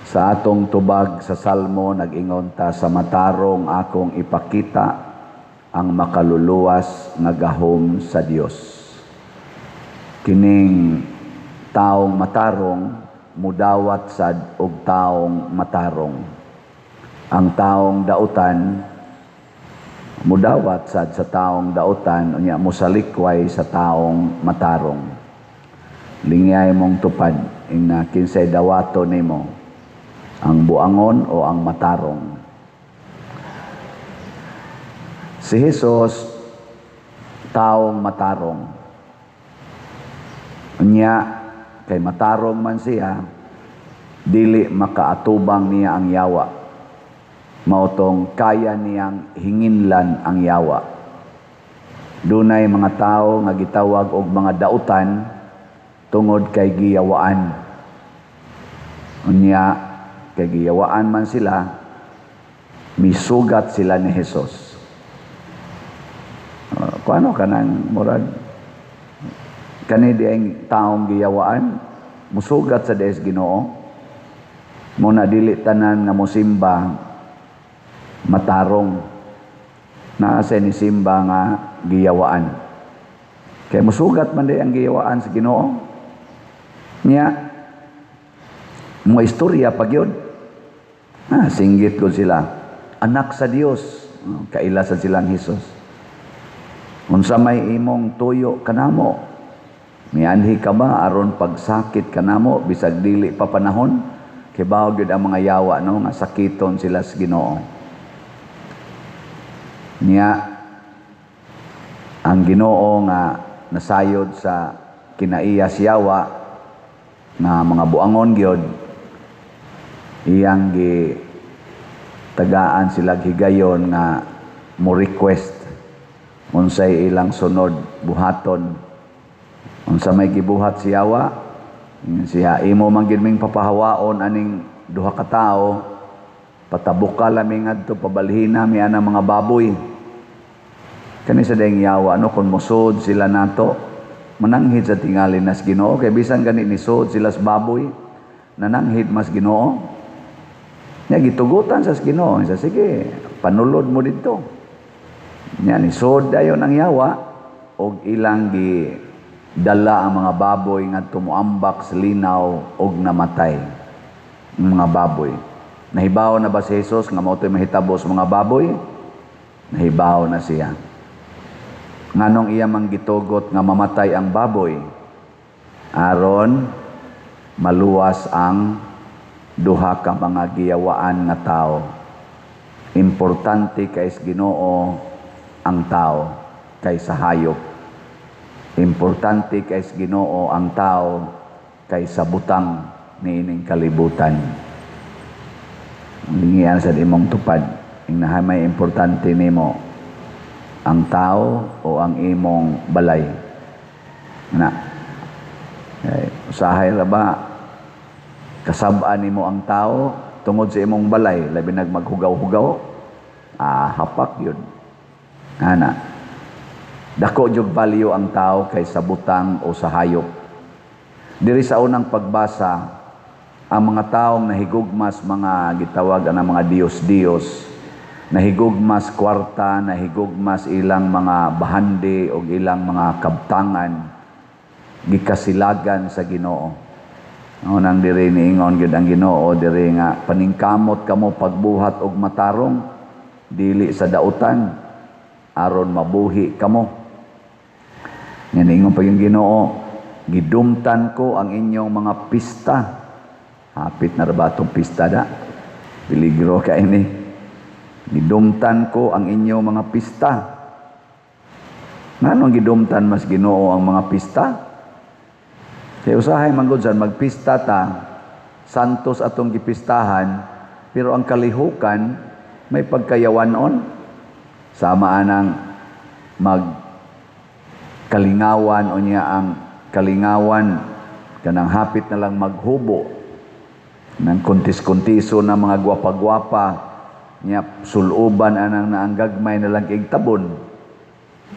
Sa atong tubag sa Salmo, nag-ingon ta, "Sa matarong akong ipakita ang makaluluwas nga gahom sa Dios." Kining taong matarong mudawat sad og taong matarong. Ang taong dautan mudawat sad sa taong dautan, unya mosalikway sa taong matarong. Lingyay mong tupad ing kinsay dawato nimo, ang buangon o ang matarong? Si Jesus, taong matarong. Unya kay matarong man siya, dili makaatubang niya ang yawa. Mao tong kaya niyang hinginlan ang yawa. Dunay mga tao nga gitawag og mga dautan tungod kay giyawaan. Unya kay giyawaan man sila, misugat sila ni Jesus. Kuano kanang murag kani di ang taong giyawaan musugat sa des Ginoo. Muna dili tanan nga mosimba matarong. Naa sa ni simba nga giyawaan. Kay musugat man di ang giyawaan sa Ginoo. Nya mo istorya pag yun. Ah, singgit ko sila. "Anak sa Dios." Oh, kaila sa silang Jesus. "Unsa may imong tuyo kanamo? Mianhi ka ba aron pagsakit kanamo bisag dili pa panahon?" Kibaw gyud ang mga yawa, no, nga sakiton sila sa Ginoo. Nya ang Ginoo nga nasayod sa kinaiya yawa nga mga buangon gyud, iyang gi tagaan sila higayon nga mo request unsay ilang sunod buhaton. Unsa may gibuhat si yawa? Siya, "Imo man gid ming papahawaon aning duha ka tawo, patabuka lami ngadto, pabalhina mi anang mga baboy." Kani sa dayang yawa, no, kung mosud sila nato, mananghid sa tingali nas Ginoo, kay bisan gani nisud sila sa baboy, nananghid mas Ginoo. Nya gitugutan sa Ginoo, sa, "Sige, panulod mo didto." Nya nisud dayon ang yawa og ilang gi dala ang mga baboy ngadto moambak sa linaw og namatay ang mga baboy. Nahibaw na ba si Jesus nga mao to'y mahitabo sa mga baboy? Nahibaw na siya. Nganong iya mang gitugot nga mamatay ang baboy? Aron maluwas ang duha ka mga giyawaan nga tao. Importante kay Ginoo ang tao kaysa hayop. Importante kay Ginoo ang tao kaysa butang niining kalibutan. Lingian sa imong tupad ing may importante nimo, ang tao o ang imong balay na. Eh, usahay ra ba kasab-an nimo ang tao tungod sa imong balay, labi nag maghugaw-hugaw? Ah, hapak yun ana. Dako jug value ang tao kaysa butang o sa hayop. Diri sa unang pagbasa, ang mga taong nahigugmas mga gitawag ang mga diyos-diyos, nahigugmas kwarta, nahigugmas ilang mga bahandi o ilang mga kabtangan, gikasilagan sa Ginoo. Unang diri niingon gyud ang Ginoo diri nga paningkamot kamo pagbuhat og matarong, dili sa dautan, aron mabuhi kamo. Nga niingon pa yung Ginoo, "Gidumtan ko ang inyong mga pista." Hapit na ra ba atong pista da? Peligro ka ini. "Gidumtan ko ang inyong mga pista." Nganong gidumtan mas Ginoo ang mga pista? Kay usahay man gud san magpista ta, santos atong gipistahan, pero ang kalihukan may pagkayawanon. Sama anang mag kalingawan, o niya ang kalingawan kanang hapit na lang maghubo ng kontis-kontiso na mga gwapa-gwapa niya, suluban anang naang gagmay na lang tabon.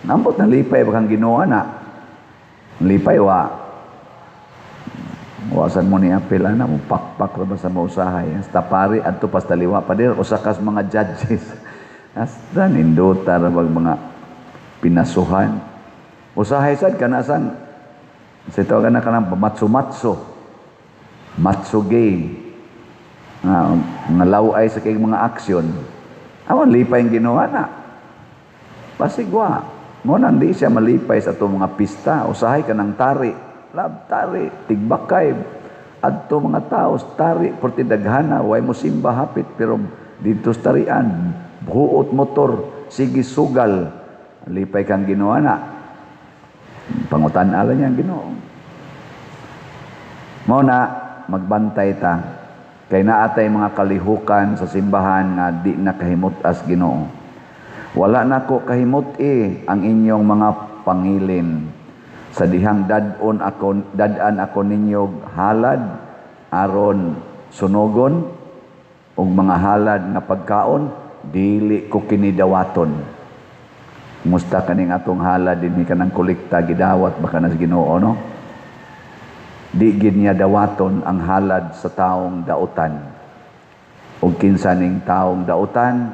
Nambot na lipay ba kang Ginoo na lipay wa? Wasan mo ni apil ana mo, pakpak ra ba sa mausahay. Hasta pari adto pa sa taliwa pader, usa kas mga judges. Hasta nindota ra bag mga pinasuhan. Usahay sad kana sang sa tawagan na kanang matso-matso. Matso gay. Nga, nga laway sa kay mga aksyon. Awan lipay ang Ginoo na. Pasigwa. Mo nang di siya malipay sa atong mga pista. Usahay ka ng tari. Lab tari, tigbakay. Adto mga tao, tari, porti daghana, way mo simba hapit, pero dito sa tarian, buot motor, sige sugal. Lipay kang Ginoo na. Pangutan ala niya ang Ginoo. Mao na magbantay ta kay naatay mga kalihukan sa simbahan nga di na kahimut-as Ginoo. Wala nako kahimut-i ang inyong mga pangilin. Sa dihang dad-on ako, dad-an ako ninyo halad aron sunogon ug mga halad nga pagkaon, dili ko kini dawaton. Musta kaning atong halad dinhi, kanang kolekta, gidawat baka nas Ginoo, no? Di gid niya dawaton ang halad sa taong dautan. Ug kinsa ning taong dautan?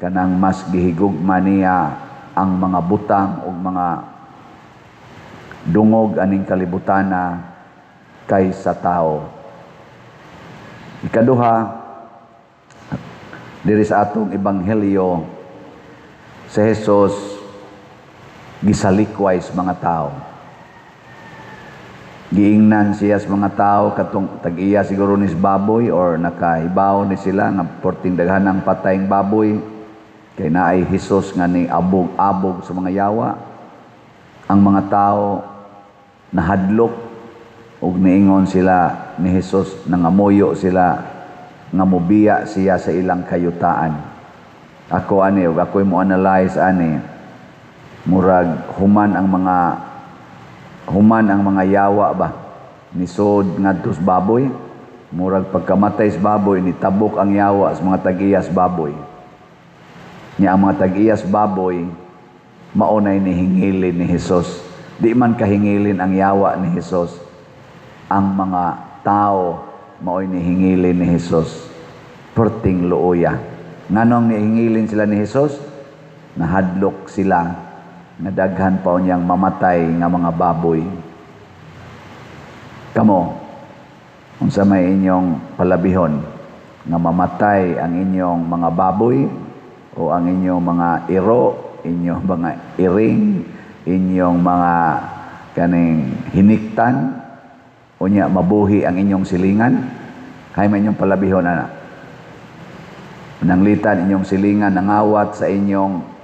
Kanang mas gihigugma niya ang mga butang ug mga dungog aning kalibutana kaysa tao. Ikaduha, diri sa atong ebanghelyo, si Jesus gisalikway sa mga tao. Giingnan siya sa mga tao katong tag-iya siguro ni baboy or nakahibaw ni sila nga porting daghan ang patayng baboy kay naay Hesus nga ni abog-abog sa mga yawa. Ang mga tao nahadlok ug niingon sila ni Hesus, nangamuyo sila nga mobiya siya sa ilang kayutaan. Ako ani, ug ako'y mo analyze ani, murag human ang mga yawa ba nisod ngadto sa baboy, murag pagkamatay sa baboy, nitabok ang yawa sa mga tag-iyas baboy niya. Ang mga tag-iyas baboy maunay nihingilin ni Hesus. Di man kahingilin ang yawa ni Hesus, ang mga tao mao'y nihingilin ni Hesus. Perting luoya. Nganong nihingilin sila ni Hesus? Nahadlok sila nga daghan pa niyang mamatay nga mga baboy. Kamo, unsa may inyong palabihon, nga mamatay ang inyong mga baboy o ang inyong mga iro, inyong mga iring, inyong mga kaning hiniktan, unya mabuhi ang inyong silingan? Hay may inyong palabihon ana? Nanglitan inyong silingan nangawat sa inyong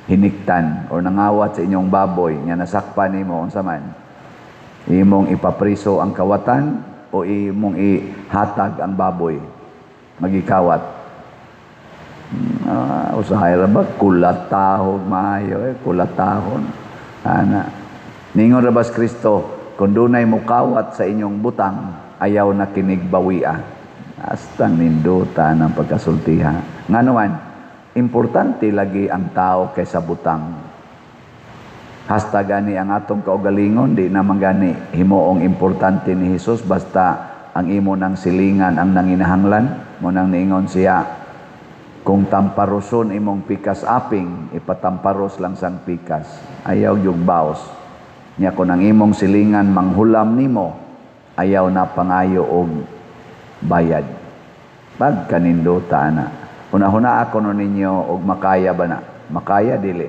hiniktan or nangawat sa inyong baboy nga nasakpan nimo, unsa man? Imong ipapriso ang kawatan o imong ihatag ang baboy magikawat? Usahay ra ba kulatahog maayo eh, kulatahon ana. Ningon ra bas Kristo, kung dunay mukawat sa inyong butang, ayaw na kinig bawia. Hasta nindota ng pagkasultiha. Ngano man, importante lagi ang tao kaysa butang. Hasta gani ang atong kaugalingon, di naman gani himuong importante ni Hesus, basta ang imo ng silingan ang nanginahanglan. Mo nang niingon siya, kung tamparoson imong pikas aping, ipatamparos lang sang pikas. Ayaw yung baos. Nya kung ang imong silingan manghulam nimo, ayaw na pangayo og bayad. Pagkanindota na. Huna-huna ako no ninyo og makaya ba na? Makaya dili?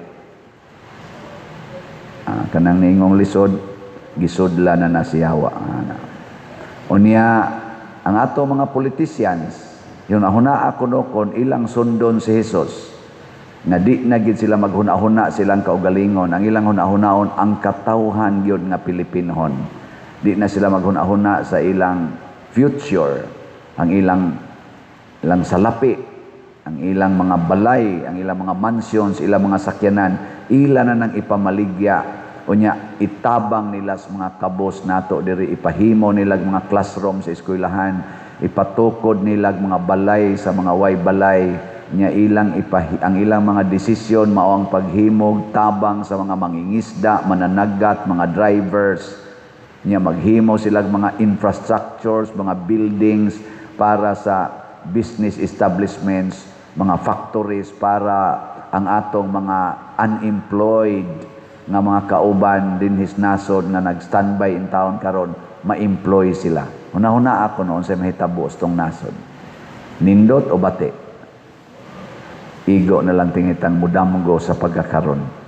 Kanang niingong lisod, gisudla na na siyawa. Na. Unya, ang ato mga politicians, yun huna ako no kon ilang sundon si Jesus, nga di na gid sila maghuna-huna silang kaugalingon. Ang ilang huna-hunaon ang katawhan gyud nga Pilipinhon. Di na sila maghuna-huna sa ilang future, ang ilang salapi, ang ilang mga balay, ang ilang mga mansions, ilang mga sakyanan, ila na nang ipamaligya. Unya itabang nila sa mga kabos nato diri, ipahimo nila mga classroom sa eskwelahan, ipatukod nila mga balay sa mga way balay nya. Ang ilang mga desisyon mao ang paghimog tabang sa mga mangingisda, mananagat, mga drivers. Nya maghimo sila mga infrastructures, mga buildings para sa business establishments, mga factories, para ang atong mga unemployed nga mga kauban dinhi sa nasod nga nag-standby in town karon, ma-employ sila. Hunahuna ako noon sa mahitabo sa tong nasod. Nindot o bati? Igo na lang tingitang mudamgo sa pagkakaron.